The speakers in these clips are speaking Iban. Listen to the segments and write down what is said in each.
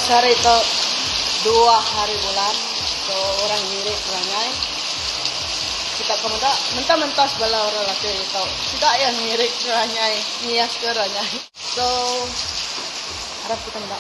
Sehari tu dua hari bulan tu orang ngirik ranyai. Kita ke meda mentah-mentah bala orang laki tu sida iya ngirik ranyai ngias ke ranyai. So arap kita meda.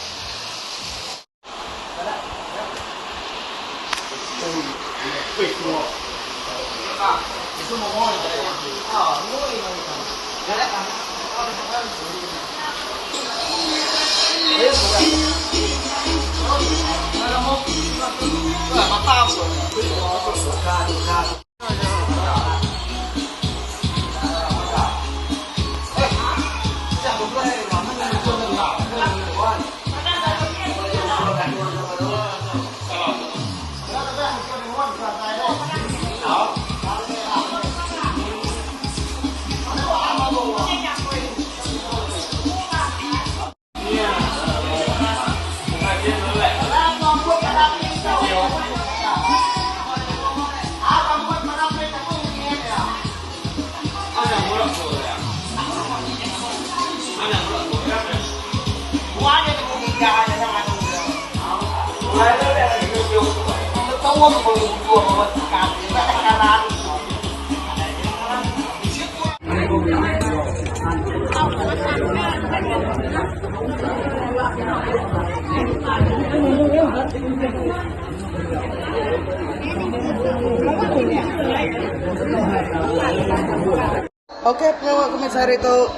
Ok pengawa kami sehari tu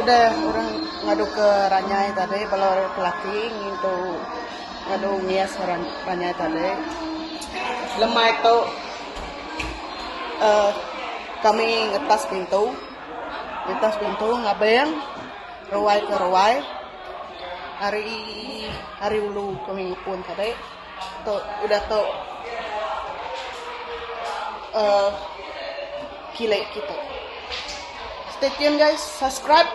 udah orang ngadu ke ranyai tadi bala orang ke laki ngintu ngadu ngias ranyai tadi. Lemai tu uhh kami ngetas pintu ngetas pintu ngabing ruai ke ruai ari ari ulu kami ngepun tadi tu udah tu uhh kile kitu. Stay tune guys, subscribe.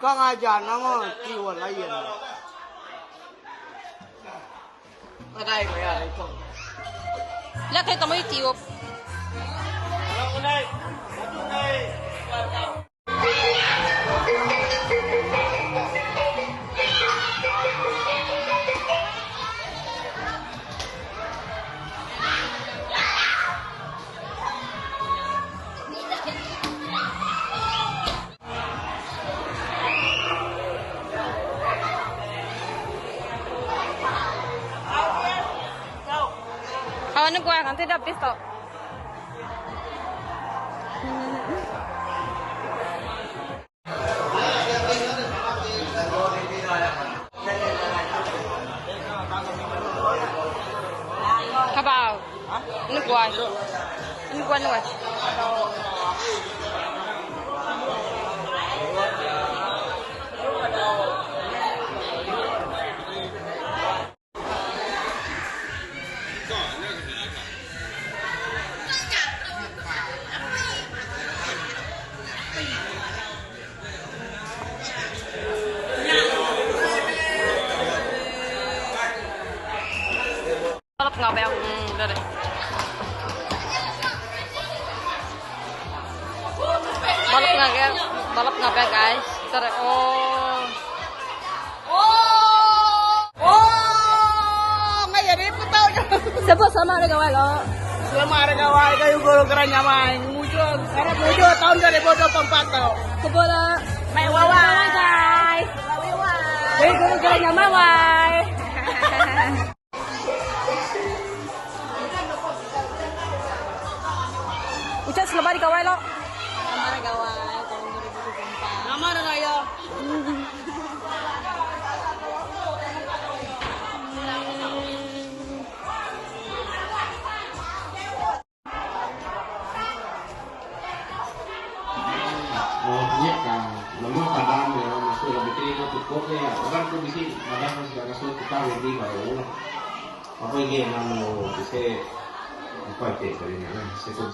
Ka ngajar nama tiun lain. Nadai maya iko. Lah kai tamu tiup. Kawan gua nanti dah habis tau. Kabau. Ini gua. Ini gua ni gua. Balap ngau bel. Dah deh. Balap ngau balap ngau guys. Tarik. Oh. Oh. Oh, ngai jadi aku tahu. Sebut selamat hari gawai lo. Selamat hari gawai kayu guru geran nyamai. Mujur, harap mujur tahun 2024 tau. Sebut lah. Mai wawai guys. Kayu guru geran nyamai wai. Ucap selamat hari gawai lo. Selamat hari gawai tahun 2024. Nama raya. Oh nya ka nama kaban iya masuk dalam bateri enggau cukup iya laban ku bisi madah ngan sida ngasuh tukar bateri baru lah. Apai agi enggau bisi empai ti tadi nya lah bisi ku.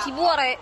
Sibu are.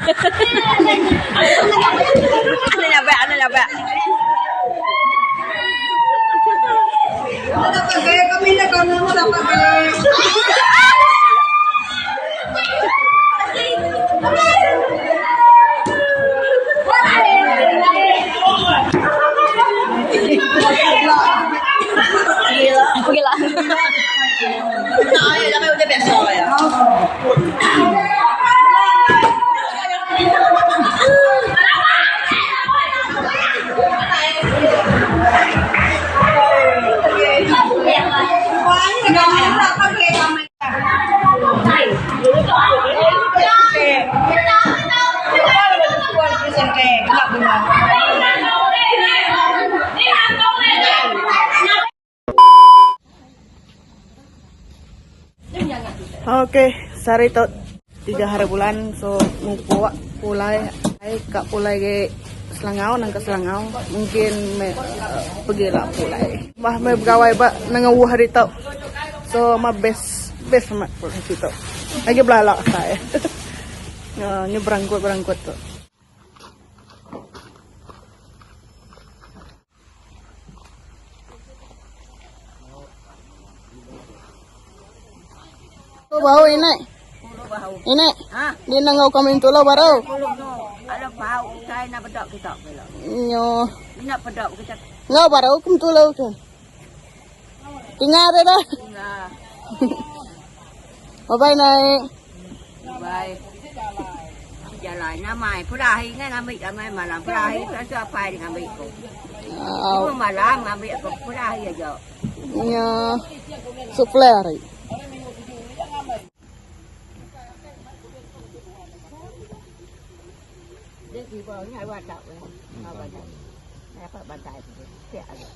Anu nyabak, anu nyabak. Gila. Okay, sehari tu tiga hari bulan so mupuk pulai ai ka pulai ke Selangau nang ke Selangau mungkin me uh, pergi lah pulai. Bah me begawai ba nang hari tu. So ma best best amat pulai situ. Lagi belalak saya. Uh, ni berangkut-berangkut tu. Bau ini. Ini. Dia nangau kami tu lah baru. Ada bau saya nak pedok kita pula. Nyo. Nak pedok kita. Ngau baru kum tu lah tu. Tinggal dia dah. Tinggal. Bye bye naik. Bye. Jalan nama perahi kan ambil kami malam perahi tak siapa yang ambil ko. Cuma malam ambil aku perahi aja. Nya supplier. Dia tiba ni awak tak boleh. Awak tak. Dapat bantai tu. Siap aja.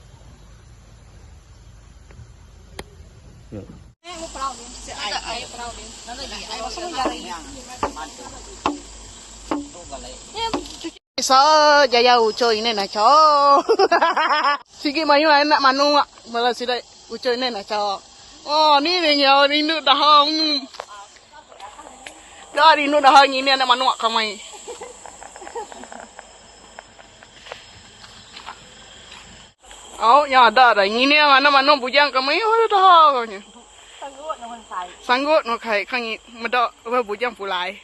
So, jaya uco ini nak co. Sigi mayu anak manu malah sida uco ini nak co. Oh, ni ni ya rindu dah. Dah rindu dah ini anak manu kamai. Oh, ya ada dah. Ini anak manu bujang kamai oh dah. Sanggup nak kai. Sanggup nak kai kangi medak bujang pulai.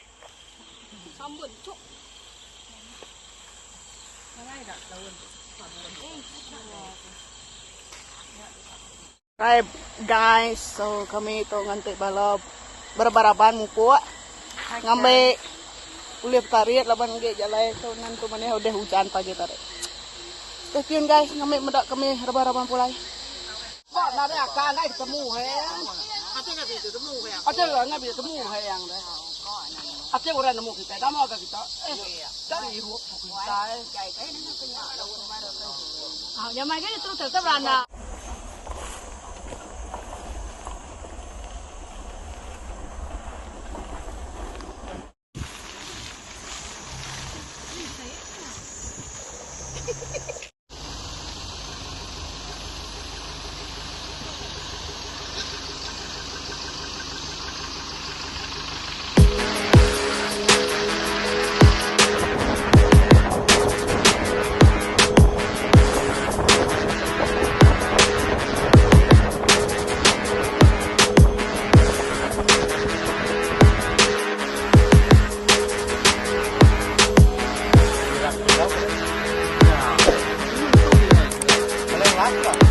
Right guys, so kami tu ngantik bala berbaraban mupuk ngambil ulih tarik laban ge jalai so nan tu mana udah hujan pagi tarik. Stay tune guys, ngambil medak kami rebah-raban pulai. Ba na re ka ngai ketemu he. Ate la ngai ketemu he yang de. Ate orang nemu kita, dah mau ke kita. Eh, dari hu kita. Ah, yang mai cái tu tetap rana. Paling last lah.